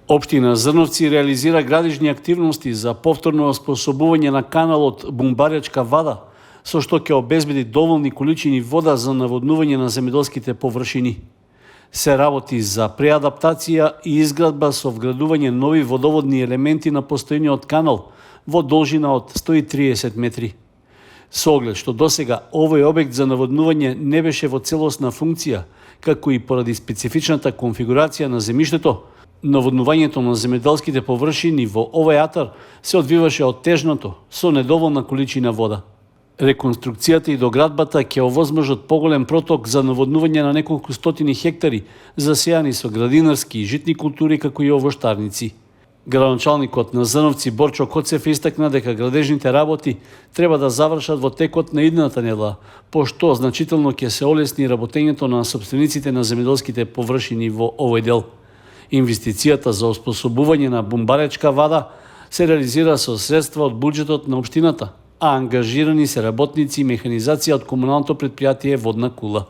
Општина Зрновци реализира градижни активности за повторно оспособување на каналот Бумбаречка вада, со што ќе обезбеди доволни количини вода за наводнување на земјоделските површини. Се работи за преадаптација и изградба со вградување нови водоводни елементи на постојниот канал во должина од 130 метри. Со оглед што досега овој објект за наводнување не беше во целосна функција, како и поради специфичната конфигурација на земјиштето, наводнувањето на земјоделските површини во овој атар се одвиваше оттежнато, со недоволна количина вода. Реконструкцијата и доградбата ќе овозможат поголем проток за наводнување на неколку стотини хектари, засејани со градинарски и житни култури, како и овоштарници. Градоначалникот на Зрновци Борчо Коцев истакна дека градежните работи треба да завршат во текот на идната недела, пошто значително ќе се олесни работењето на сопствениците на земјоделските површини во овој дел. Инвестицијата за оспособување на Бумбаречка вада се реализира со средства од буџетот на општината, а ангажирани се работници и механизација од комуналното претпријатие Водна кула.